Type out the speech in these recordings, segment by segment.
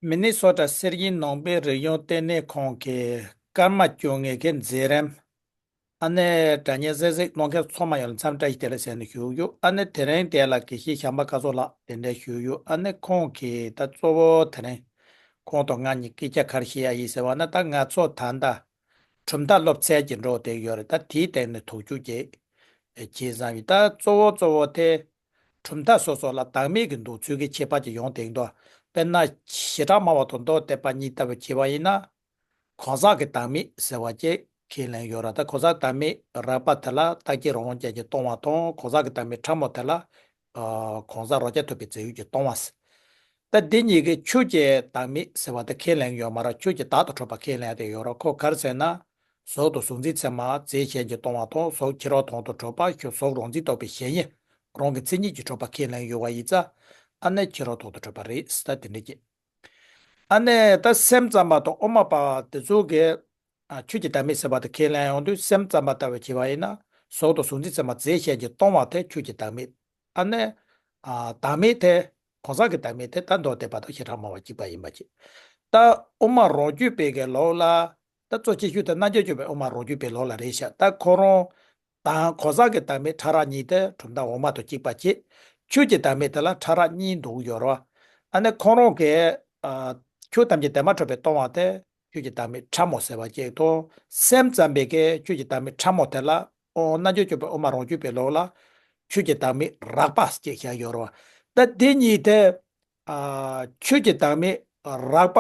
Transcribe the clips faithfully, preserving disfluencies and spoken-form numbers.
མི་ནི་སོ་ཊ་སེར་ཤིང་ནང་པའི་རིག་གཞུང་ལྟེ་གནས་ཁང་གི་ཀརྨ་སྐྱོ་ངལ་གྱི་མཛད་རིམ། ཨ་ནེ་དྲ་བརྙན་གཟིགས་གཟིགས་གནང་མཁན་ཚང་མ་ཡོད་ལ་འཚམས་བཀྲ་ཞིག་དེ་ལ་ཟེར་ནས་ཞུ་རྒྱུ། ཨ་ནེ་དེ་རིང་དེ་ལ་དགེ་བཤེས་བྱམས་པ་སྐལ་བཟང་ལགས་དེ་འདྲ་ཞུ་རྒྱུ། ཨ་ནེ་ཁོང་གིས་ད་གཙོ་བོ་དེ་རིང་ཁོང་དང་ང་གཉིས་སྐད་ཆ་ག་རེ་བཤད་ཡ་ཡིན་ཟེར་བ་ན། ད་ང་ཚོ་ད་ལྟ་གྲུབ་མཐའ་སློབ་ཚན་གྱི་འགྲོ་བསྡད་ཡོད་རེད། ད་དེའི་སྟེང་ནས་ཐུགས་རྒྱུ་གཅིག་བྱས་བསམ་ཡིན། ད་གཙོ་བོ་གཙོ་བོ་དེ་གྲུབ་མཐའ་སོ་སོ་ལ་བདག་མེད་ཀྱི་འདུག་ཚུལ་གྱི་ཁྱད་པར་གྱི་ཡོང་དེ་འདུག་དཔེར་ན་བྱེ་བྲག་སྨྲ་བ་དང་མདོ་སྡེ་པ་གཉིས་ལྟ་བུ་བྱས་པ་ཡིན་ན། གང་ཟག་གི་བདག་མེད་ཟེར་བ་ཅིག་ཁས་ལེན་ཡོད་ར། ད་གང་ཟག་བདག་མེད་རགས་པ་དེ་ལ་རྟག་གཅིག་རང་དབང་ཅན་གྱིས་སྟོང་བ་དང་། གང་ཟག་གི་བདག་མེད་ཕྲ་མོ་དེ་ལ་ཨ་གང་ཟག་རང་རྐྱ་ཐུབ་པའི་རྫས་ཡོད་ཀྱིས་སྟོང་བ་ཟེར། ད་འདི་གཉིས་ཀྱི་ཆོས་ཀྱི་བདག་མེད་ཟེར་བ་དེ་ཁས་ལེན་ཡོད་མ་ར། ཆོས་ཀྱི་བདག་ཏུ་གྲུབ་པ་ཁས་ལེན་ཏེ་ཡོད་ར། ཁོ་ག་རེ་ཟེར་ན། གཟུགས་དང་གཟུགས་འཛིན་ཚད་མ་རྫས་གཞན་གྱིས་སྟོང་བ་དང་། གཟུགས་ཕྱི་རོལ་དོན་དུ་གྲུབ་པ། གཟུགས་རང་འཛིན་རྟོག་པའི་གཞན་ཉིད་རང་གི་མཚན་ཉིད་ཀྱིས་གྲུབ་པ་ཁས་ལེན་ཡོད་པ་ཡིན་ཙང་། ཨ་ནི་ཕྱི་རོལ་དོན་དུ་གྲུབ་པ་རེད་ཟེར། ད་དེ་འདྲ་ཅིག་ཨ་ནི་ད་སེམས་ཙམ་པ་དང་དབུ་མ་པ་དེ་ཚོ་གིས་ཨ་ཆོས་ཀྱི་བདག་མེད་ཟེར་བ་དེ་ཁས་ལེན་ཡོང་དུས། སེམས་ཙམ་པ་ལྟ་བུ་བྱས་པ་ཡིན་ན། གཟུགས་དང་གཟུགས་འཛིན་ཚད་མ་རྫས་གཞན་གྱིས་སྟོང་བ་དེ་ཆོས་ཀྱི་བདག་མེད། ཨ་ནི་ཨ་བདག་མེད་དེ་གང་ཟག་གི་བདག་མེད་དེ་ད་མདོ་སྡེ་པ་དང་བྱེ་བྲག་སྨྲ་བ་གཅིག་པ་ཡིན་པ་ཅིག་ད་དབུ་མ་རང་རྒྱུད་པའི་གི་ལུགས་ལ། ད་གཙོ་ཆེ་ཤོས་དེ་རྣལ་འབྱོར་སྤྱོད་པའི་དབུ་མ་རང་རྒྱུད་པའི་ལུགས་ལ་རེད་ཤག་ད་ཁོ་རང་དང་གང་ཟག་གི་བདག་མེད་ཕྲ་རགས་གཉིས་དེ་གྲུབ་མཐའ་འོག་མ་དང་གཅིག་པ་བྱས། ཆོས་ཀྱི་བདག་མེད་དེ་ལ་ཕྲ་རགས་གཉིས་འདུག་ཡོད་རེད་བ། ཨ་ནི་ཁོ་རང་གིས་ཨ་ཆོས་ཐམས་ཅད་བདེན་པར་གྲུབ་པས་སྟོང་བ་དེ་ཆོས་ཀྱི་བདག་མེད་ཕྲ་མོ་ཟེར་བ་གཅིག་དང་། སེམས་ཙམ་པའི་གི་ཆོས་ཀྱི་བདག་མེད་ཕྲ་མོ་དེ་ལ། ཨོ་རྣལ་འབྱོར་སྤྱོད་པའི་དབུ་མ་རང་རྒྱུད་པའི་ལུགས་ལ་ཆོས་ཀྱི་བདག་མེད་རགས་པ་ཅེས་བྱ་ཡོད་རེད་བ། ད་དེ་གཉིས་དེ་ཨ་ཆོས་ཀྱི་བདག་མེད་རགས་པ།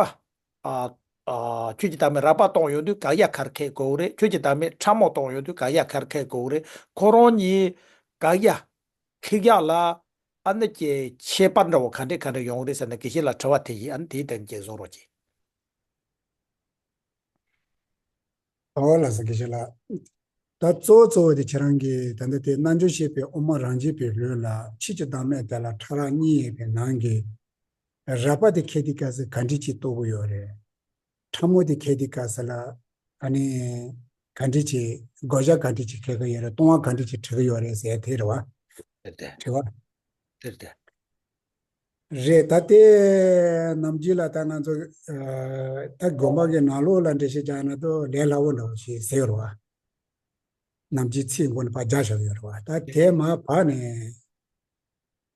ཨ་ཨ་ཆོས་ཀྱི་བདག་མེད་རགས་པ་སྟོང་ཡོང་དུས་དགག་ཡ་ག་རེ་འཁྱེར་དགོས་རེད། ཆོས་ཀྱི་བདག་མེད་ཕྲ་མོ་སྟོང་ཡོང་དུས་དགག་ཡ་ག་རེ་འཁྱེར་དགོས་རེད། ཁོ་རང་གཉིས་དགག་ཡ་འཁྱེར་ཡ་ལ་ཨ་ནི་ཀྱི་ཁྱད་པར་འདྲ་བོ་ག་འདྲས་ག་འདྲས་ཡོང་རེད་ཟེར་ན། དགེ་བཤེས་ལ་དྲི་བ་དེ་ཡིན། ཨ་ནི་དེའི་སྟེང་ནས་བཟོ་རོགས་གྱིས། ཨོ་ལགས་སོ། དགེ་བཤེས་ལགས། ད་གཙོ་བོ་གཙོ་བོ་དེ་ཁྱེད་རང་གིས་ད་ལྟ་དེ་རྣལ་འབྱོར་སྤྱོད་པའི་དབུ་མ་རང་རྒྱུད་པའི་ལུགས་ལ་ཆོས་ཀྱི་བདག་མེད་དེ་ལ་ཕྲ་རགས་གཉིས་ཡོད་པའི་ནང་གི་རགས་པ་དེ་འཁྱེར་དུས་སྐབས་སུ་ག་འདྲས་ཅིག་རྟོགས་ཀྱི་ཡོད་རེད། ཕྲ་མོ་དེ་འཁྱེར་དུས་སྐབས་སུ་ལ་ཨ་ནི་ག་འདྲས་ཅིག་བགོ་བཤའ་ག་འདྲས་ཅིག་འཁྱེར་གྱི་ཡོད་རེད། སྟོང་བ་ག་འདྲས་ཅིག་བྲི་གི་ཡོད་རེད་ཟེར་དེ་རེད་བ། དེ་རེད། དྲི་བ། དེ་རེད། རེད། ད་ལྟའི་ནམ་རྒྱུན་ལ་ད་ང་ཚོ་ཨ་ད་དགོན་པ་གི་ནང་ལོགས་ལ་འགྲེལ་བཤད་རྒྱག་ན་ད་ལས་སླ་བོ་འདྲ་བོ་ཞིག་ཟེར་ཡོད་རེད་བ། ནམ་རྒྱུན་ཚིག་མགོ་ནས་ཕར་རྒྱག་བཞག་གི་ཡོད་རེད་བ། ད་དེ་མར་བབས་ནས་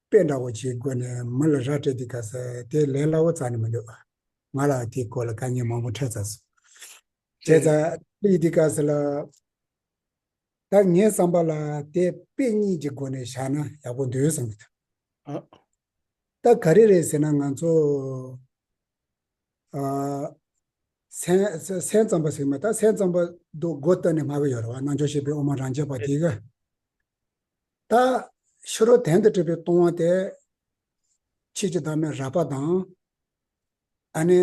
དཔེ་འདྲ་བོ་ཞིག་སྒོ་ནས་མི་ལ་ར་སྤྲད་དུས་སྐབས་སུ་དེ་ལས་སླ་བོ་རྩ་ནས་མི་འདུག་ང་ལ་དེའི་སྐོར་ལ་དཀའ་ངལ་མང་པོ་འཕྲད་ཚར་སོང་། བྱས་ཙང་དེ་ཡིན་དུས་སྐབས་སུ་ལ། ད་ངའི་བསམ་པ་ལ་དེ་དཔེ་གཉིས་ཀྱི་སྒོ་ནས་བཞག་ན་ཡག་པོ་འདུག་བསམ་གྱི་འདུག་ཨ། ད་ག་རེ་རེད་ཟེར་ན། ང་ཚོ་ཨ་སེམས་སེམས་ཙམ་པ་ཟེར་མ། ད་སེམས་ཙམ་པ་དུ་སྒོ་བཏབ་ནས་སྨྲ་གི་ཡོད་རེད་བ། རྣལ་འབྱོར་སྤྱོད་པའི་དབུ་མ་རང་རྒྱུད་པ་དེ་གི། ད་ཕྱི་རོལ་དོན་དུ་གྲུབ་པའི་སྟོང་བ་དེ་ཆོས་ཀྱི་བདག་མེད་རགས་པ་དང་། ཨ་ནི་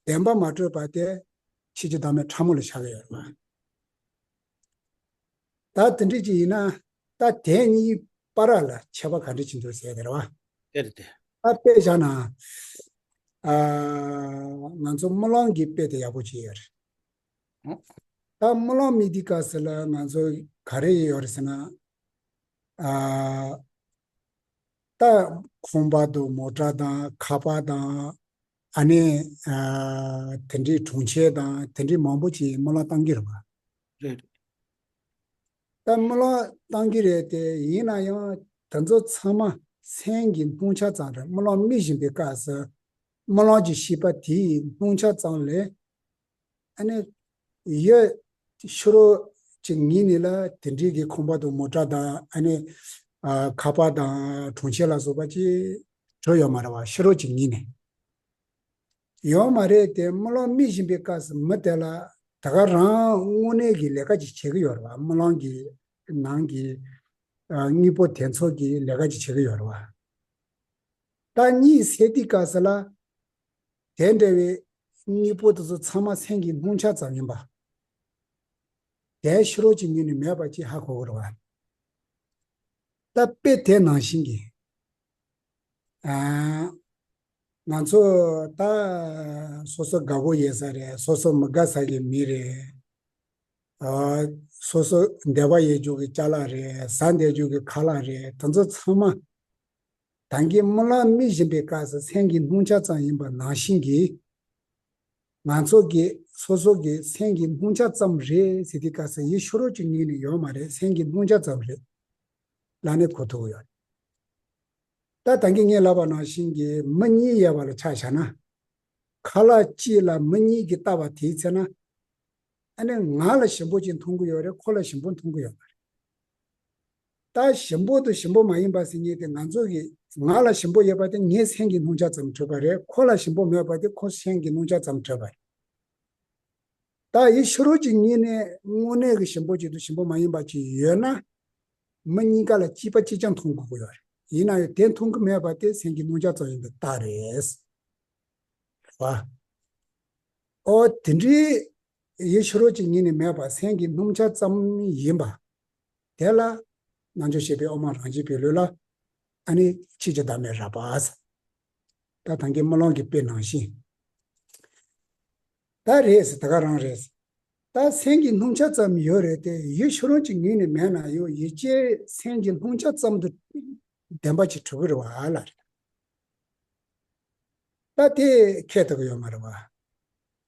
བདེན་པར་མ་གྲུབ་པ་དེ་ཆོས་ཀྱི་བདག་མེད་ཕྲ་མོ་ལ་བཞག་གི་ཡོད་རེད་བ། ད་དེ་འདྲ་ཅིག་ཡིན་ན། ད་དེ་གཉིས་བར་ལ་ཁྱད་པར་ག་འདྲ་ཅིག་འདུག་ཟེར་དེ་རེད་བ། དེ་རེད་དེ། ད་དཔེ་བཞག་ན། ཨ་ང་ཚོ་རྨི་ལམ་གྱི་དཔེ་དེ་ཡག་པོ་ཅིག་ཡོད་རེད། ཨོ། ད་རྨི་ལམ་རྨི་དུས་སྐབས་སུ་ལ་ང་ཚོ་ག་རེ་ཡོད་རེད་ཟེར་ན། ཨ་ད་ཁང་པ་དང་མོ་ཊ་དང་ཁ་པར་དང་། ཨ་ནི་ཨ་དེ་འདྲའི་གྲོང་ཁྱེར་དང་དེ་འདྲའི་མང་པོ་ཅིག་རྨི་ལམ་བཏང་གི་རེད་བ། རེད། ད་རྨི་ལམ་བཏང་གི་རེད་དེ། ཡིན་ན་ཡང་དེ་ཚོ་ཚང་མ་སེམས་ཀྱི་སྣང་ཆ་ཙམ་རེད། རྨི་ལམ་རྨི་བཞིན་པའི་སྐབས་སུ་རྨི་ལམ་གྱི་ཤེས་པ་དེའི་སྣང་ཆ་ཙམ་ལས། ཨ་ནི་ཡོད། ཕྱི་རོལ་གྱི་ངོས་ནས་ལ་དེ་འདྲའི་གི་ཁང་པ་དང་མོ་ཊ་དང་། ཨ་ནི་ཨ་ཁ་པར་དང་གྲོང་ཁྱེར་ལ་སོགས་པ་ཅིག་གྲུབ་ཡོད་མ་རེད་བ། ཕྱི་རོལ་གྱི་ངོས་ནས་ཡོད་མ་རེད་དེ། རྨི་ལམ་རྨི་བཞིན་པའི་སྐབས་སུ་མི་དེ་ལ་ད་ག་རང་དངོས་གནས་ཀྱི་ལས་ཀ་ཅིག་བྱེད་ཀྱི་ཡོད་རེད་བ། རྨི་ལམ་གྱི་ནང་གི་ཨ་དངོས་པོ་དེ་ཚོ་གི་ལས་ཀ་ཅིག་བྱེད་ཀྱི་ཡོད་རེད་བ། ད་གཉིད་སད་དུས་སྐབས་སུ་ལ། དེ་འདྲ་བའི་དངོས་པོ་དེ་ཚོ་ཚང་མ་སེམས་ཀྱི་སྣང་ཆ་ཙམ་ཡིན་པ། དེ་ཕྱི་རོལ་གྱི་ངོས་ནས་མེད་པ་ཅིག་ཧ་གོ་གི་རེད་བ། ད་དཔེ་དེ་ནང་བཞིན་གྱི། ཨ་ང་ཚོ་ད་སོ་སོ་དགའ་པོ་ཡོད་ས་རེད། སོ་སོ་མི་དགའ་ས་གི་མི་རེད། ཨ་སོ་སོ་འདོད་པ་ཡོད་རྒྱུ་གི་ཅ་ལག་རེད། ཟ་འདོད་རྒྱུ་གི་ཁ་ལག་རེད། དེ་ཚོ་ཚང་མ། ད་གིན་རྨི་ལམ་རྨི་བཞིན་པའི་སྐབས་སུ་སེམས་ཀྱི་སྣང་ཆ་ཙམ་ཡིན་པ་ནང་བཞིན་གྱི། ང་ཚོ་གི་སོ་སོ་གི་སེམས་ཀྱི་སྣང་ཆ་ཙམ་རེད་ཟེར་དུས་སྐབས་སུ་ཡིད་ཕྱི་རོལ་གྱི་ངོས་ནས་ཡོད་མ་རེད། སེམས་ཀྱི་སྣང་ཆ་ཙམ་རེད་ལབ་ནས་གོ་ཐུབ་ཀྱི་ཡོད་རེད། ད་ད་གིན་ངས་ལབ་པ་ནང་བཞིན་གྱི་མི་གཉིས་ཡོད་པ་ལ་ཆ་བཞག་ན། ཁ་ལག་གཅིག་ལ་མི་གཉིས་ཀྱིས་བལྟས་པ་དེའི་ཚེ་ན། ཨ་ནི་ང་ལ་ཞིམ་པོ་ཅིག་མཐོང་གི་ཡོད་རེད། ཁོ་ལ་ཞིམ་པོ་མཐོང་གི་ཡོད་མ་རེད། ད་ཞིམ་པོ་དང་ཞིམ་པོ་མ་ཡིན་པ་ཟེར་མཁན་དེ་ང་ཚོ་གི་ང་ལ་ཞིམ་པོ་ཡོད་པ་དེ་ངའི་སེམས་ཀྱི་སྣང་ཆ་ཙམ་གྲུབ་པ་རེད། ཁོ་ལ་ཞིམ་པོ་མེད་པ་དེ་ཁོ་སེམས་ཀྱི་སྣང་ཆ་ཙམ་གྲུབ་པ་རེད། ད་ཡིད་ཕྱི་རོལ་གྱི་ངོས་ནས་དངོས་གནས་ཀྱི་ཞིམ་པོ་ཅིག་དང་ཞིམ་པོ་མ་ཡིན་པ་ཅིག་ཡོད་ན། མི་གཉིས་ཀ་ལ་གཅིག་པ་གཅིག་རྐྱང་མཐོང་དགོས་ཀྱི་ཡོད་རེད། ཡིན་ན་ཡང་དེ་མཐོང་གི་མེད་པ་དེ་སེམས་ཀྱི་སྣང་ཆ་ཙམ་ཡིན་པའི་རྟགས་རེད། རེད་བ། ཨོ་དེ་འདྲའི་ཡིད་ཕྱི་རོལ་གྱི་ངོས་ནས་མེད་པ་སེམས་ཀྱི་སྣང་ཆ་ཙམ་ཡིན་པ། དེ་ལ་རྣལ་འབྱོར་ཤེས་པའི་དབུ་མ་རང་རྒྱུད་པའི་ལུགས་ལ་ཨ་ནི་ཕྱིས་ཀྱི་བདག་མེད་རགས་པ་ཟེར། ད་ད་གིན་རྨི་ལམ་གྱི་དཔེ་ནང་བཞིན། ད་རེད་ཟེར། ད་ག་རང་རེད་ཟེར། ད་སེམས་ཀྱི་སྣང་ཆ་ཙམ་ཡོད་རེད་དེ། ཡིད་ཕྱི་རོལ་གྱི་ངོས་ནས་མེད་ན་ཡང་ཡིད་ཅན་སེམས་ཀྱི་སྣང་ཆ་ཙམ་དུ་བདེན་པ་ཅིག་གྲུབ་ཀྱི་རེད་བ་ལ་རེད། ད་དེ་ཁྱད་དུ་ཡོད་མ་རེད་བ།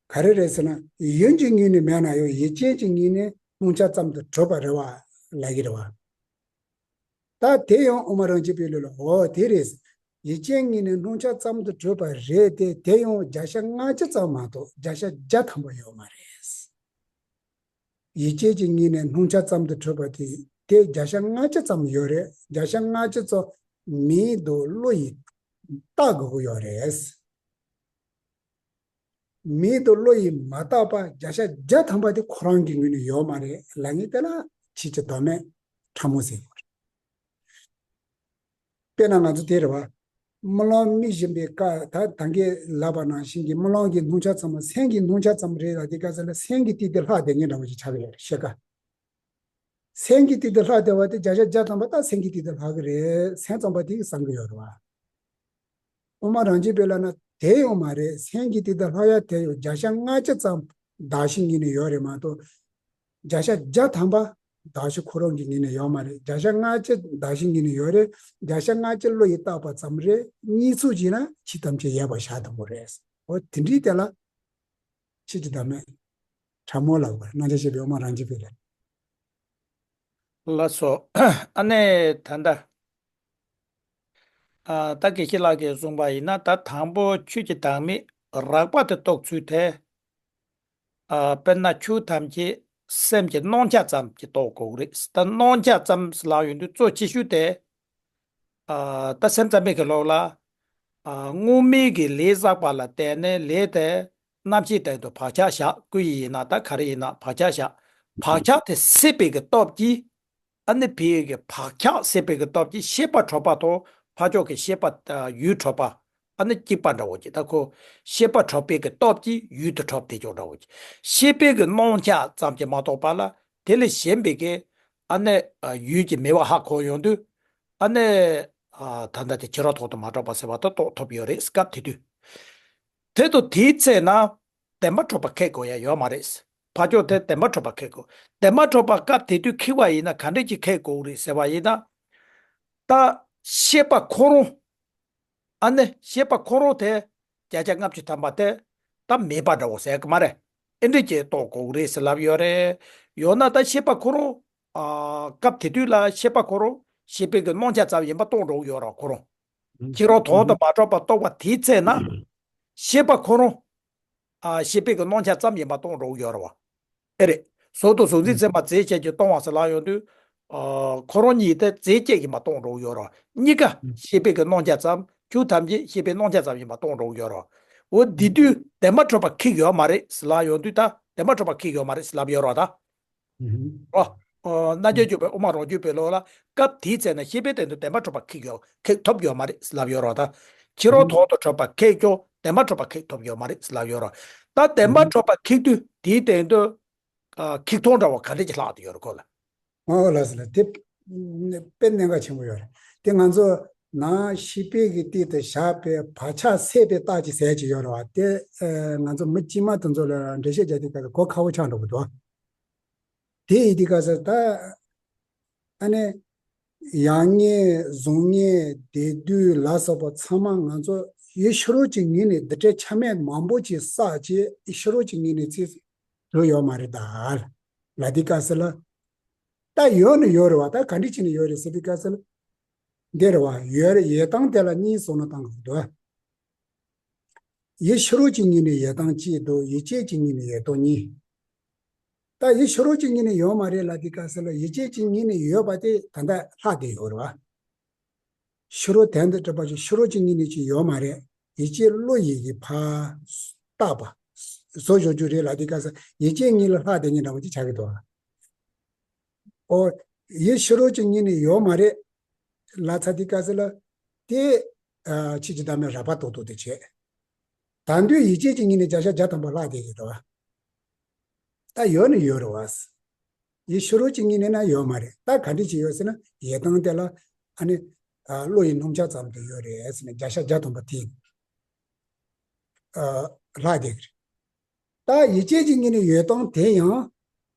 ག་རེ་རེད་ཟེར་ན། ཡིད་ཀྱི་ངོས་ནས་མེད་ན་ཡང་ཡིད་ཅན་གྱི་ངོས་ནས་སྣང་ཆ་ཙམ་དུ་གྲུབ་པ་རེད་བ་ལབ་ཀྱི་རེད་བ། ད་དེ་ཡང་དབུ་མ་རང་རྒྱུད་པའི་ལུགས་ལ། འོ་དེ་རེད། ཡིད་ཅན་ངོས་ནས་སྣང་ཆ་ཙམ་དུ་གྲུབ་པ་རེད་དེ། དེ་ཡང་བརྒྱ་ཆ་ལྔ་བཅུ་ཙམ་མ་གཏོགས་བརྒྱ་ཆ་བརྒྱ་ཐམ་པ་ཡོད་མ་རེད། ཡིད་ཅན་གྱི་ངོས་ནས་སྣང་ཆ་ཙམ་དུ་གྲུབ་པ་དེ་དེ་བརྒྱ་ཆ་ལྔ་བཅུ་ཙམ་ཡོད་རེད། བརྒྱ་ཆ་ལྔ་བཅུ་ཙམ་མིག་དང་བློ་ཡིས་བལྟ་དགོས་ཀྱི་ཡོད་རེད། མིག་དང་བློ་ཡིས་མ་བལྟས་པ་བརྒྱ་ཆ་བརྒྱ་ཐམ་པ་དེ་ཁོ་རང་གི་ངོས་ནས་ཡོད་མ་རེད་ལབ་མཁན་དེ་ལ་ཕྱིས་ཀྱི་བདག་མེད་ཕྲ་མོ་ཟེར་དགོས་རེད། དཔེར་ན་ང་ཚོ་དེ་རེད་བ། རྨི་ལམ་རྨི་བཞིན་པའི་སྐབས། ད་ད་གིན་ལབ་པ་ནང་བཞིན་གྱི་རྨི་ལམ་གྱི་སྣང་ཆ་ཙམ་མ། སེམས་ཀྱི་སྣང་ཆ་ཙམ་རེད་ལ། དེ་སྐབས་སུ་ལ་སེམས་ཀྱི་གཏིང་དེ་ལྷག་བསྡད་མཁན་འདྲ་བོ་ཞིག་ཆགས་ཀྱི་ཡོད་རེད། ཤེས་ཀ་སེམས་ཀྱི་གཏིང་དུ་ལྷག་བསྡད་པ་དེ་བརྒྱ་ཆ་བརྒྱ་ཐམ་པ་ད་སེམས་ཀྱི་གཏིང་དུ་ལྷག་གི་རེད། སེམས་ཙམ་པ་དེ་གིས་བསམ་གྱི་ཡོད་རེད་བ། དབུ་མ་རང་རྒྱུད་པའི་ལབ་ན་དེ་ཡང་མ་རེད། སེམས་ཀྱི་གཏིང་དུ་ལྷག་ཡ་དེ་ཡང་བརྒྱ་ཆ་ལྔ་བཅུ་ཙམ་གདགས་གཞི་ངོས་ནས་ཡོད་རེད་མ་གཏོགས། བརྒྱ་ཆ་བརྒྱ་ཐམ་པ་གདགས་གཞི་ཁོ་རང་གི་ངོས་ནས་ཡོད་མ་རེད། བརྒྱ་ཆ་ལྔ་བཅུ་གདགས་གཞི་ངོས་ནས་ཡོད་རེད། བརྒྱ་ཆ་ལྔ་བཅུ་བློ་ཡིས་བཏགས་པ་ཙམ་རེད། གཉིས་ཚུགས་ཀྱིས་ན་ཆོས་ཐམས་ཅད་ཡོད་པར་བཞག་དང་པོ་རེད། འོ་དེ་འདྲའི་དེ་ལ། ཕྱིས་ཀྱི་བདག་མེད་ཕྲ་མོ་ལབ་དགོས་རེད། རྣམ་དབྱེ་བཤད་པའི་དབུ་མ་རང་རྒྱུད་པའི་ལུགས། ལགས་སོ། ཨ་ནི་ད་ལྟ། ཨ། ད་དགེ་བཤེས་ལགས་ཀྱིས་གསུངས་པ་ཡིན་ན། ད་དང་པོ་ཆོས་ཀྱི་བདག་མེད་རགས་པ་དེ་རྟོགས་ཚུལ་དེ། ཨ། དཔེར་ན་ཆོས་ཐམས་ཅད་སེམས་ཀྱི་སྣང་ཆ་ཙམ་གྱིས་རྟོགས་དགོས་རེད། ད་སྣང་ཆ་ཙམ་ལབ་ཡོང་དུས་གཙོ་ཆེ་ཤོས་དེ། ཨ། ད་སེམས་ཙམ་པའི་གི་ལུགས་ལ། ཨ། སྔོན་མའི་གི་ལས་བསགས་པ་ལ་བརྟེན་ནས་ལས་དེ་རྣམ་ཤེས་སྟེང་དུ་བག་ཆགས་བཞག་སྐུ་ཡིན་ན་ད་ག་རེ་ཡིན་ན་བག་ཆགས་བཞག་བག་ཆགས་དེ་སད་པའི་གི་སྟོབས་ཀྱིས། ཨ་ནི་ཕ་གི་བག་ཆགས་སད་པའི་གི་སྟོབས་ཀྱིས་ཤེས་པ་འཕྲོག་པ་དང་ཕ་ཕྱོགས་ཀྱི་ཤེས་པ། ཨ། ཡུལ་འཕྲོག་པ། ཨ་ནི་སྐྱེས་པ་འདྲ་བོ་ཅིག་ད་ཁོ་ཤེས་པ་འཕྲོག་པའི་གི་སྟོབས་ཀྱིས་ཡུལ་དེ་འཕྲོག་དེ་ཅོག་འདྲ་བོ་ཅིག་ཤེས་པའི་གི་སྣང་ཆ་ཙམ་གྱིས་མ་གཏོགས་པ་ལ་དེ་ལས་གཞན་པའི་གི། ཨ་ནི། ཨ། ཡུལ་གྱི་མེད་པ་ཧ་གོ་ཡོང་དུས། ཨ་ནི། ཨ། ད་ལྟ་དེ་ཕྱི་རོལ་ཐོག་ཏུ་མ་གྲགས་པ་ཟེར་བ་དེ་རྟོགས་ཐུབ་ཡོད་རེད། སྐབས་དེ་དུས། དེ་དང་དེའི་ཚེ་ན་བདེན་པར་གྲུབ་པ་ཁེགས་དགོས་ཡ་ཡོད་མ་རེད། ཕ་ཕྱོགས་དེ་བདེན་པར་གྲུབ་པ་ཁེགས་དགོས། བདེན་པར་གྲུབ་པ་སྐབས་དེ་དུས་ཁེགས་པ་ཡིན་ན་ག་འདྲས་ཀྱིས་ཁེགས་དགོས་རེད་ཟེར་བ་ཡིན་ན། ད་ཤེས་པ་ཁོ་རང་། ཨ་ནི་ཤེས་པ་ཁོ་རང་དེ་བརྒྱ་ཆ་ལྔ་བཅུ་ཐམ་པ་དེ་ད་མེད་པ་འདྲ་བོ་ཟེར་གི་མ་རེད། ཨེ་འདྲས་ཀྱིས་རྟོགས་དགོས་རེད་ཟེར་ལབ་ཡོད་རེད། ཡང་ན་ད་ཤེས་པ་ཁོ་རང་། ཨ། སྐབས་དེ་དུས་ལ་ཤེས་པ་ཁོ་རང་ཤེས་པའི་གི་སྣང་ཆ་ཙམ་ཡིན་པ་རྟོགས་འགྲོ་གི་ཡོད་རེད་ཁོ་རང་། ཕྱི་རོལ་ཐོག་ཏུ་མ་གྲགས་པ་རྟོགས་པ་དེའི་ཚེ་ན། ཤེས་པ་ཁོ་རང་། ཨ། ཤེས་པའི་གི་སྣང་ཆ་ཙམ་ཡིན་པ་རྟོགས་འགྲོ་གི་ཡོད་རེད་བ། ཨེ་རེད། གཟུགས་དང་གཟུགས་འཛིན་ཚད་མ་རྫས་བཅས་ཀྱིས་སྟོང་བ་ཟེར་ལབ་ཡོང་དུས། ཨ། ཁོ་རང་ཉིད་དེ་རྫས་བཅས་ཀྱིས་མ་སྟོང་འགྲོ་གི་ཡོད་རེད་བ། གཉིས་ཀ་ཤེས་པའི་གི་སྣང་ཆ་ཙམ། ཆོས་ཐམས་ཅད་ཤེས་པའི་སྣང་ཆ་ཙམ་ཡིན་པ་རྟོགས་འགྲོ་གི་ཡོད་རེད་བ། འོ་འདི་དུས་བདེན་པར་གྲུབ་པ་ཁེགས་ཡོད་མ་རེད་ཟེར་ལབ་ཡོང་དུས། ད་བདེན་པར་གྲུབ་པ་ཁེགས་ཡོད་མ་རེད་ཟེར་ལབ་ཡོད་རེད་བ་ད། ཨོ། ཨོ། རྣལ་འབྱོར་སྤྱོད་པའི་དབུ་མ་རང་རྒྱུད་པའི་ལུགས་ལ་སྐབས་དེའི་ཚེ་ན་ཤེས་པའི་སྟེང་དུ་བདེན་པར་གྲུབ་པ་ཁེགས་ཡོད། ཁེགས་ཐུབ་ཡོད་མ་རེད་ཟེར་ལབ་ཡོད་རེད་བ་ད། ཕྱི་རོལ་ཐོག་ཏུ་གྲུབ་པ་ཁེགས་ཀྱང་བདེན་པར་གྲུབ་པ་ཁེགས་ཐུབ་ཡོད་མ་རེད་ཟེར་ལབ་ཡོད་རེད་བ། ད་བདེན་པར་གྲུབ་པ་ཁེགས་དུས་དེའི་སྟེང་དུ། ཨ། ཁེགས་མཐོང་འདྲ་བ་ག་འདྲས་ཀྱིས་ལྷག་བསྡད་ཡོད་རེད་ཁོ་ལ། ཨོ་ལགས་སོ་ལགས། དེ་དཔེ་གནད་འགག་ཆེན་པོ་ཡོད་རེད། དེ་ང་ཚོ་ནང་ཤེས་པའི་གི་སྟེང་དུ་བཞག་པའི་བག་ཆགས་སད་པའི་རྟགས་ཅིག་ཟེར་ཅིག་ཡོད་རེད་བ། དེ། ཨ། ང་ཚོ་མི་དཀྱུས་མ་དེ་ཚོ་ལ་འགྲེལ་བཤད་རྒྱག་དུས་སྐབས་སུ་གོ་ཁག་པོ་ཆགས་འགྲོ་གི་འདུག་དེ་ཡིན་དུས་སྐབས་སུ་ད། ཨ་ནི། ཡར་ངོས་གཟུགས་ངོས་བདེ་སྡུག་ལ་སོགས་པ་ཚང་མ་ང་ཚོ་ཡུལ་ཕྱི་རོལ་གྱི་ངོས་ནས་འདི་འདྲའི་ཆ་མེད་མང་པོ་ཅིག་བསགས་བྱས། ཡུལ་ཕྱི་རོལ་གྱི་ངོས་ནས་ཚིག་བཟོ་ཡོད་མ་རེད་ད། ལ་དེ་སྐབས་སུ་ལ། ད་ཡོད་ནི་ཡོད་རེད་བ། ད་ག་འདྲ་བྱས་ནས་ཡོད་རེད་ཟེར་དུས་སྐབས་སུ་ལ། འདི་རེད་བ། ཡོད་རེད། ཡོད་སྟངས་དེ་ལ་གཉིས་བཟོ་ནས་བཏང་དགོས་འདུག། ཡུལ་ཕྱི་རོལ་གྱི་ངོས་ནས་ཡོད་སྟངས་གཅིག་འདུག། ཡུལ་ཅན་གྱི་ངོས་ནས་ཡོད་སྟངས་གཉིས། ད་ཡུལ་ཕྱི་རོལ་གྱི་ངོས་ནས་ཡོད་མ་རེད་ལ་དེ་སྐབས་སུ་ལ། ཡུལ་ཅན་གྱི་ངོས་ནས་ཡོད་པ་དེ་ད་ལྟ་ལྷག་བསྡད་ཡོད་རེད་བ། ཕྱི་རོལ་དོན་དུ་གྲུབ་པ་ཅིག་ཕྱི་རོལ་གྱི་ངོས་ནས་ཅིག་ཡོད་མ་རེད། ཡུལ་ཅན་བློ་ཡིས་ཀྱིས་ཕར་བཏགས་པ་བཟོ་བཞག་རྒྱུ་རེད་ལ་དེ་སྐབས་སུ་ཡུལ་ཅན་ངོས་ལ་ལྷག་བསྡད་མཁན་འདྲ་བོ་ཅིག་ཆགས་ཀྱི་འདུག། ཨོ། ཡུལ་ཕྱི་རོལ་གྱི་ངོས་ནས་ཡོད་མ་རེད་ལ་ཚ་དེ་སྐབས་སུ་ལ། དེ་ཨ་ཕྱིས་ཀྱི་བདག་མེད་རགས་པ་ཏོག་ཏོག་དེ་བྱས། ད་དུང་ཡུལ་ཅན་གྱི་ངོས་ནས་བརྒྱ་ཆ་བརྒྱ་ཐམ་པ་ལྷག་བསྡད་ཀྱི་འདུག། ད་ཡོད་ནི་ཡོད་རེད་བ། ཡུལ་ཕྱི་རོལ་གྱི་ངོས་ནས་ན་ཡོད་མ་རེད། ད་ག་འདྲ་ཅིག་ཡོད་ཟེར་ན། ཡོད་སྟངས་དེ་ལ་ཨ་ནི་ཨ་བློ་ཡི་སྣང་ཆ་ཙམ་དུ་ཡོད་རེད་ཟེར་ནས་བརྒྱ་ཆ་བརྒྱ་ཐམ་པ་དེ་ཨ་ལྷག་བསྡད་ཀྱི་རེད། ད་ཡུལ་ཅན་གྱི་ངོས་ནས་ཡོད་སྟངས་དེ་ཡང་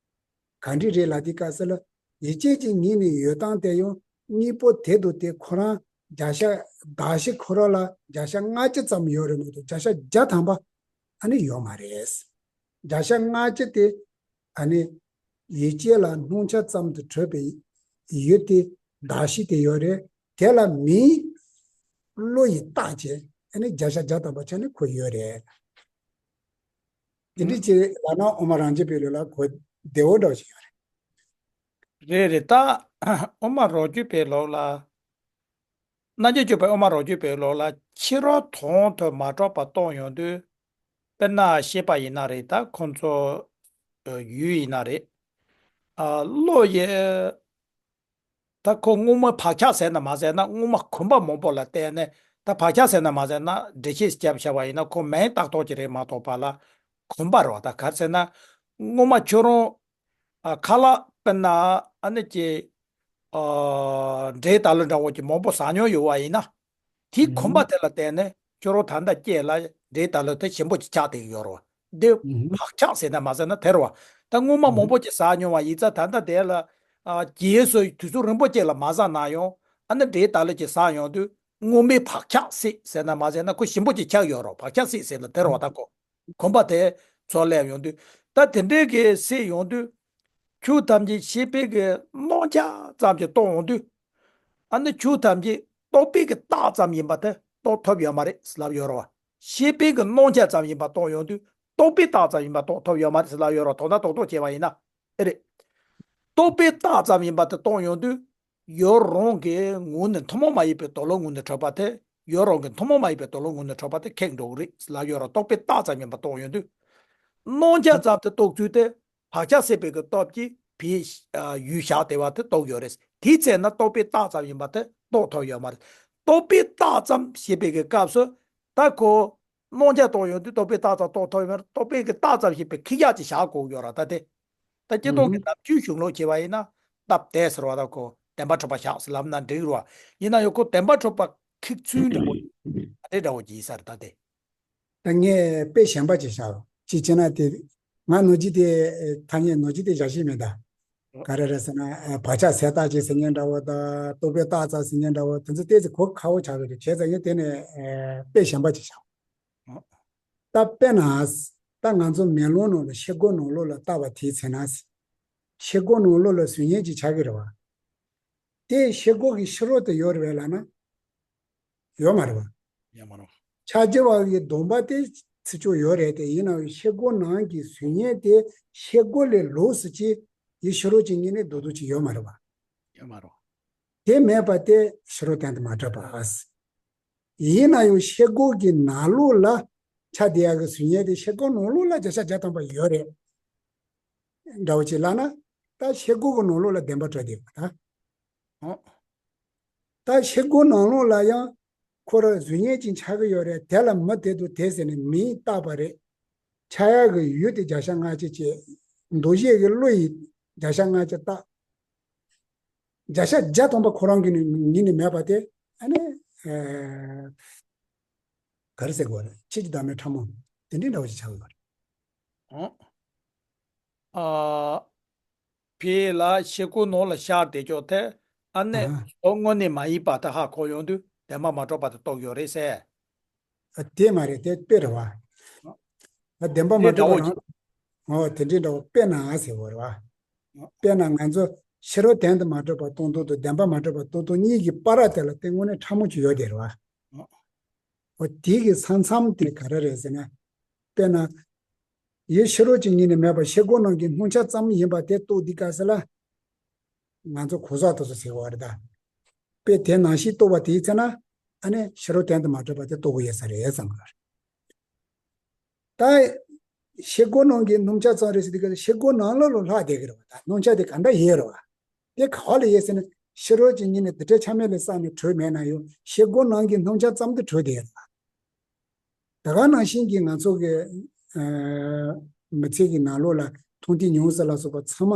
ག་འདྲ་རེད་ལ་དེ་སྐབས་སུ་ལ། ཡུལ་ཅན་གྱི་ངོས་ནས་ཡོད་སྟངས་དེ་ཡང་དངོས་པོ་དེ་དང་དེ་ཁོ་རང་བརྒྱ་ཆ་གདགས་གཞི་ཁོ་རང་ལ་བརྒྱ་ཆ་ལྔ་བཅུ་ཙམ་ཡོད་རེད་མ་གཏོགས་བརྒྱ་ཆ་བརྒྱ་ཐམ་པ་ཨ་ནི་ཡོད་མ་རེད། བརྒྱ་ཆ་ལྔ་བཅུ་དེ་ཨ་ནི་ཡུལ་ཅན་ལ་སྣང་ཆ་ཙམ་དུ་གྲུབ་པའི་ཡུལ་དེ། གདགས་གཞི་དེ་ཡོད་རེད། དེ་ལ་མིང་བློ་ཡིས་བཏགས་བྱས། ཨ་ནི་བརྒྱ་ཆ་བརྒྱ་ཐམ་པ་ཆ་ནས་ཁོ་ཡོད་རེད། དེ་འདྲ་ཅིག་ལབ་ན་དབུ་མ་རང་རྒྱུད་པའི་ལུགས་ལ་གོ་བདེ་བོ་འདྲ་བོ་ཞིག་ཡོད་རེད། རེད་རེད། ད་དབུ་མ་རང་རྒྱུད་པའི་ལུགས་ལ། རྣལ་འབྱོར་སྤྱོད་པའི་དབུ་མ་རང་རྒྱུད་པའི་ལུགས་ལ། ཕྱི་རོལ་དོན་དུ་མ་གྲུབ་པ་རྟོགས་ཡོང་དུས། དཔེར་ན་ཤེས་པ་ཡིན་ན་རེད། ད་ཁོང་ཚོ་ཡུལ་ཡིན་ན་རེད། ཨ་བློ་ཡི། ད་ཁོ་སྔོན་མ་བག་ཆགས་ཟེར་ན་མ་ཟེར་ན། སྔོན་མ་གོམས་པ་མང་པོ་ལ་བརྟེན་ནས། ད་བག་ཆགས་ཟེར་ན་མ་ཟེར་ན་འགྲེལ་བཤད་བརྒྱབ་བྱ་བ་ཡིན་ན་ཁོ་མིང་བཏགས་ཐོག་གི་རེད་མ་གཏོགས་པ་ལ་གོམས་པ་རེད་བ། ད་ག་རེ་ཟེར་ན་སྔོན་མ་ཁྱོད་རང་ཨ་ཁ་ལག་དཔེར་ན་ཨ་ནི་ཀྱི་ཨ་འབྲས་དལ་འདྲ་བོ་ཀྱི་མང་པོ་ཟ་མྱོང་ཡོད་བ་ཡིན་ན། དེའི་གོམས་པ་དེ་ལ་བརྟེན་ནས་ཁྱོད་རང་ད་ལྟ་སྐྱེས་ལ་འབྲས་དལ་དེ་ཞིམ་པོ་ཅིག་ཆགས་བསྡད་ཀྱི་ཡོད་རེད་བ། འདི་བག་ཆགས་ཟེར་ན་མ་ཟེར་ན་དེ་རེད་བ། ད་སྔོན་མ་མང་པོ་ཅིག་ཟ་མྱོང་བ་ཡིན་ཙང་། ད་ལྟ་དེ་ལ་ཨ་རྗེས་སུ་དུས་ཚོད་རིང་པོ་ཅིག་ལ་མ་ཟ་ན་ཡང་། ཨ་ནི་འབྲས་དལ་ཅིག་ཟ་ཡོང་དུས་སྔོན་མའི་བག་ཆགས་སད་ཟེར་ན་མ་ཟེར་ན་ཁོ་ཞིམ་པོ་ཅིག་ཆགས་ཡོད་རེད་བ། བག་ཆགས་སད་ཟེར་ན་དེ་རེད་བ། ད་ཁོ་གོམས་པ་དེ་ཚོ་སླེབས་ཡོང་དུས། ད་དེ་འདྲའི་གི་སད་ཡོང་དུས། ཆོས་ཐམས་ཅད་ཤེས་པའི་གི་སྣང་ཆ་ཙམ་གྱིས་རྟོགས་ཡོང་དུས། ཨ་ནི་ཆོས་ཐམས་ཅད་རྟོག་པའི་གི་རྟགས་ཙམ་ཡིན་པ་དེ་རྟོགས་ཐུབ་ཡོད་མ་རེད་ལབ་ཡོད་རེད་བ། ཤེས་པའི་གི་སྣང་ཆ་ཙམ་ཡིན་པ་རྟོགས་ཡོང་དུས་རྟོག་པའི་རྟགས་ཙམ་ཡིན་པ་རྟོགས་ཐུབ་ཡོད་མ་རེད་ལབ་ཡོད་རེད་བ། དོན་དག་རྡོག་རྡོག་བྱས་པ་ཡིན་ན། ཨེ་རེད། རྟོག་པའི་རྟགས་ཙམ་ཡིན་པ་དེ་རྟོགས་ཡོང་དུས། ཡུལ་རང་གི་ངོས་ནས་ཐུན་མོང་མ་ཡིན་པའི་དོན་ལ་ངོས་ནས་གྲུབ་པ་དེ། ཡུལ་རང་གི་ཐུན་མོང་མ་ཡིན་པའི་དོན་ལ་ངོས་ནས་གྲུབ་པ་དེ་ཁེགས་འགྲོ་གི་རེད་ལབ་ཡོད་རེད། རྟོག་པའི་རྟགས་ཙམ་ཡིན་པ་རྟོགས་ཡོང་དུས། སྣང་ཆ་ཙམ་དེ་རྟོགས་ཚུལ་དེ་བག་ཆགས་སད་པའི་གི་སྟོབས་ཀྱིས་བོད་ཡུལ་བཞག་བསྡད་པ་དེ་རྟོགས་ཡོད་རེད། དེའི་ཚེ་ན་རྟོག་པའི་རྟགས་ཙམ་ཡིན་པ་དེ་རྟོགས་ཐུབ་ཡོད་མ་རེད། རྟོག་པའི་རྟགས་ཙམ་ཞེས་པའི་གི་སྐབས་སུ། ད་ཁོ་སྣང་ཆ་རྟོགས་ཡོང་དུས་རྟོག་པའི་རྟགས་ཙམ་རྟོགས་ཐུབ་ཡོད་མ་རེད། རྟོག་པའི་གི་རྟགས་ཙམ་ཞེས་པའི་ཁེགས་རྒྱ་ཅིག་བཞག་དགོས་ཡོད་རེད། ད་དེ། ད་སྤྱིར་བཏང་གི་ནམ་རྒྱུན་གཞུང་ལུགས་བྱས་པ་ཡིན་ན། སྟབས་བདེ་ཟེར་བ་དང་ཁོ་བདེན་པར་གྲུབ་པ་བཞག་ཟེར་ལབ་ན་འགྲིག་རེད་བ། ཡིན་ན་ཡང་ཁོ་བདེན་པར་གྲུབ་པ་ཁེགས་ཚུལ་འདྲ་བོ་ཨ་འདྲ་འདྲ་བོ་ཅིག་ཡིན་ས་རེད་ད་དེ། ད་ངས་དཔེ་གཞན་པ་ཅིག་བཞག་ཅིག་བྱས་ན་དེ། ང་ནོར་གྱི་དེ། ཐ་སྙད་ནོར་གྱི་དེ་བཞག་ཤེས་མེད་ད། ག་རེ་རེད་ཟེར་ན་ཨ་བག་ཆགས་ཟད་རྟགས་ཅིག་ཟེར་མཁན་འདྲ་བོ་དང་རྟོག་པའི་རྟགས་ཙམ་ཟེར་མཁན་འདྲ་བོ་དེ་ཚོ་ཏོག་ཙམ་གོ་ཁག་པོ་ཆགས་ཀྱི་རེད། བྱས་ཙང་ངས་དེ་ནས་ཨ་དཔེ་གཞན་པ་ཅིག་བཞག། ད་དཔེར་ན། ད་ང་ཚོ་མེ་ལོང་ནང་ལ་ཤེལ་སྒོ་ནང་ལོགས་ལ་བལྟས་པ་དེའི་ཚེ་ན། ཤེལ་སྒོ་ནང་ལོགས་ལ་གཟུགས་བརྙན་ཅིག་ཆགས་ཀྱི་རེད་བ། དེ་ཤེལ་སྒོ་གི་ཕྱི་རོལ་དུ་ཡོད་རེད་པས་ལབ་ན། ཡོད་མ་རེད་བ། ཡོད་མ་རེད་བ། ཕྱག་རྒྱ་བ་གི་སྡོམ་པ་དེ་ཚིག་ཆོག་ཡོད་རེད་དེ། ཡིན་ནའང་ཤེལ་སྒོ་ནང་གི་གཟུགས་བརྙན་དེ་ཤེལ་སྒོ་ལས་ལོགས་སུ་ཅིག་ཡུལ་ཕྱི་རོལ་གྱི་ངོས་ནས་རྡོག་རྡོག་ཅིག་ཡོད་མ་རེད་བ། ཡོད་མ་རེད་བ། དེ་མེད་པ་དེ་ཕྱི་རོལ་དོན་དུ་མ་གྲུབ་པ། ཡིན་ན་ཡང་ཤེལ་སྒོ་གི་ནང་ལོགས་ལ་ཆགས་བསྡད་ཡག་གི་གཟུགས་བརྙན་དེ་ཤེལ་སྒོ་ནང་ལོགས་ལ་བརྒྱ་ཆ་བརྒྱ་ཐམ་པ་ཡོད་རེད། འདྲ་བོ་ཅིག་ལབ་ན། ད་ཤེལ་སྒོ་གི་ནང་ལོགས་ལ་བདེན་པ་གྲུབ་བསྡད་པ་ད། ཨོ། ད་ཤེལ་སྒོ་ནང་ལོགས་ལ་ཡང་ཁོ་རང་གཟུགས་བརྙན་ཅིག་ཆགས་ཀྱི་ཡོད་རེད། དེ་ལ་མི་དེ་དང་དེ་ཟེར་ནས་མིང་བཏགས་པ་རེད། ཆགས་ཡག་གི་ཡུལ་དེ་བརྒྱ་ཆ་ལྔ་བཅུ་བྱས། འདུ་ཤེས་ཀྱི་བློ་ཡིས་བརྒྱ་ཆ་ལྔ་བཅུ་བཏགས། བརྒྱ་ཆ་བརྒྱ་ཐམ་པ་ཁོ་རང་གི་ནི་ངོས་ནས་མེད་པ་དེ་ཨ་ནི་ཨ་ག་རེ་ཟེར་དགོས་རེད། ཕྱིས་ཀྱི་བདག་མེད་ཕྲ་མོ་དེ་འདྲའི་འདྲ་བོ་ཞིག་ཆགས་ཡོད་རེད། ཨོ། ཨ། ཕྱི་ལ་ཤེལ་སྒོ་ནང་ལ་ཤར་བསྡད་ཀྱོག་དེ། ཨ་ནི་ཨ་ཨོ་དངོས་གནས་མ་ཡིན་པ་དེ་ཧ་གོ་ཡོང་དུས་བདེན་པ་མ་གྲུབ་པ་དེ་རྟོགས་ཡོད་རེད་ཟེར། ཨ་དེ་མ་རེད། དེ་དཔེ་རེད་བ། ཨ་བདེན་པ་མ་དེ་འདྲ་གྲུབ་པ་བོ་རང་ཅིག་ཨོ་དེ་འདྲའི་འདྲ་བོ། དཔེར་ན་ཟེར་བ་རེད་བ། དཔེར་ན་ང་ཚོ་ཕྱི་རོལ་དོན་དུ་མ་གྲུབ་པ་རྟོགས་སྟངས་དང་བདེན་པ་མ་གྲུབ་པ་རྟོགས་སྟངས་གཉིས་ཀྱི་བར་དེ་ལ་དེ་དངོས་གནས་ཕྲ་མོ་ཅིག་ཡོད་དེ་རེད་བ། འོ་དེ་གི་ས་མཚམས་དེ་ག་རེ་རེད་ཟེར་ན། དཔེར་ན། ཡུལ་ཕྱི་རོལ་གྱི་ཉིད་ནས་མེད་པ་ཤེལ་སྒོ་ནང་གི་སྣང་ཆ་ཙམ་ཡིན་པ་དེ་རྟོགས་དུས་སྐབས་སུ་ལ། ང་ཚོ་གོ་ས་དེ་ཚོ་ཟེར་བ་རེད་ད། དཔེ་དེ་ནང་བཞིན་རྟོགས་པ་དེའི་ཚེ་ན། ཨ་ནི་ཕྱི་རོལ་དོན་དུ་མ་གྲུབ་པ་དེ་རྟོགས་ཀྱི་ཡོད་ས་རེད་བསམ་གི་རེད། ད། ཤེལ་སྒོ་ནང་གི་སྣང་ཆ་ཙམ་རེད་ཟེར་དུས་སྐབས་སུ་ཤེལ་སྒོ་ནང་ལོགས་ལ་ལྷག་བསྡད་ཀྱི་རེད་བ། ད་སྣང་ཆ་དེ་ག་འདྲ་ཡོད་རེད་བ། དེ་ག་བ་ལ་ཡོད་ཟེར་ན་ཕྱི་རོལ་གྱི་ཉིད་ནས་དེ་འདྲའི་ཆ་མེད་ལ་བསམས་ནས་གྲོལ་མེད་ན་ཡང་ཤེལ་སྒོ་ནང་གི་སྣང་ཆ་ཙམ་དུ་གྲོལ་བསྡད་ཡོད་རེད་བ། ད་ག་ནང་བཞིན་གྱི་ང་ཚོ་གི་ཨ་མི་ཚེ་གི་ནང་ལོགས་ལ་མཐོང་ཐོས་མྱོང་བསམ་ལ་སོགས་པ་ཚང་མ་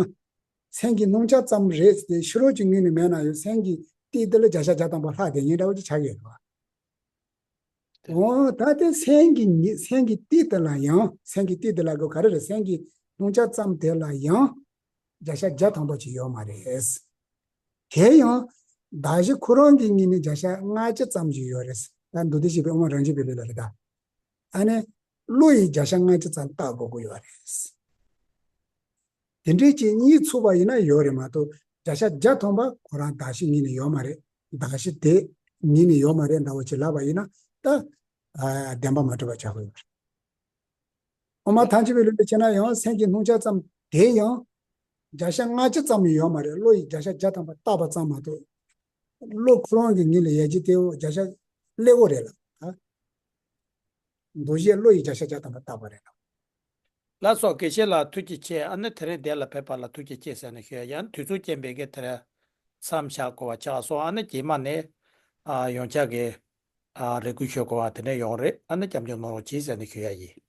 སེམས་ཀྱི་སྣང་ཆ་ཙམ་རེད་དེ། ཕྱི་རོལ་གྱི་ངོས་ནས་མེད་ན་ཡང་སེམས་ཀྱི་གཏིང་དེ་ལ་བརྒྱ་ཆ་བརྒྱ་ཐམ་པ་ལྷག་བསྡད་མཁན་འདྲ་བོ་ཅིག་ཆགས་ཀྱི་ཡོད་རེད་བ། འོ་ད་དེ་སེམས་ཀྱི་ཉི་སེམས་ཀྱི་གཏིང་དེ་ལ་ཡང་། སེམས་ཀྱི་གཏིང་དེ་ལ་གོ་ག་རེ་རེད། སེམས་ཀྱི་སྣང་ཆ་ཙམ་དེ་ལ་ཡང་བརྒྱ་ཆ་བརྒྱ་ཐམ་པ་ཅིག་ཡོད་མ་རེད། དེ་ཡང་གདགས་གཞི་ཁོ་རང་གི་ངོས་ནས་བརྒྱ་ཆ་ལྔ་བཅུ་ཙམ་ཞིག་ཡོད་རེད། ད་མདོ་སྡེ་བཞི་པའི་དབུ་མ་རང་བཞིན་པའི་ལུགས་ལ་རེད་ད། ཨ་ནི་བློ་ཡིས་བརྒྱ་ཆ་ལྔ་བཅུ་ཙམ་བརྟག་དགོས་ཀྱི་ཡོད་རེད། དེ་འདྲའི་ཅིག་རྙེད་ཚུགས་པ་ཡིན་ན་ཡོད་རེད་མ་གཏོགས། བརྒྱ་ཆ་བརྒྱ་ཐམ་པ་ཁོ་རང་གདགས་གཞི་ངོས་ནས་ཡོད་མ་རེད། གདགས་གཞི་དེ་ངོས་ནས་ཡོད་མ་རེད་འདྲ་བོ་ཅིག་ལབ་པ་ཡིན་ན་ད། ཨ་བདེན་པ་མ་གྲུབ་པ་ཆགས་ཀྱི་ཡོད་རེད། དབུ་མ་ཐལ་འགྱུར་བའི་ལུགས་ལ་བྱས་ན་ཡང་སེམས་ཀྱི་སྣང་ཆ་ཙམ་དེ་ཡང་བརྒྱ་ཆ་ལྔ་བཅུ་ཙམ་ཡང་ཡོད་མ་རེད། བློ་ཡིས་བརྒྱ་ཆ་བརྒྱ་ཐམ་པ་བརྟགས་པ་ཙམ་མ་གཏོགས། བློ་ཁོ་རང་གི་ངོས་ལ་ཡོད་རྒྱུ་དེ་བརྒྱ་ཆ་ཀླད་ཀོར་རེད་ལ། ཨ། མདོ་བཞི་བློ་ཡིས་བརྒྱ་ཆ་བརྒྱ་ཐམ་པ་བརྟགས་པ་རེད་ལ། ལགས་སོ། དགེ་བཤེས་ལགས་ཐུགས་རྗེ་ཆེ། ཨ་ནི་དེ་རིང་འདིར་ལ་ཕེབས་པ་ལ་ཐུགས་རྗེ་ཆེ་ཟེར་ནས་ཞུ་ཡ། ཡང་དུས་ཚོད་རྐྱེན་པས་ཀྱི་དེ་རིང་མཚམས་བཞག་དགོས་པ་ཆགས་སོང་། ཨ་ནི་རྗེས་མ་ནས་ཨ་ཡང་བསྐྱར་གྱི་ཨ་རེ་སྐུལ་ཞུ་དགོས་པ་དེ་འདྲ་ཡོང་རེད། ཨ་ནི་སྐྱབས་འཇུག་གནང་རོགས་གྱིས་ཟེར་ནས་ཞུ་ཡ་ཡིན།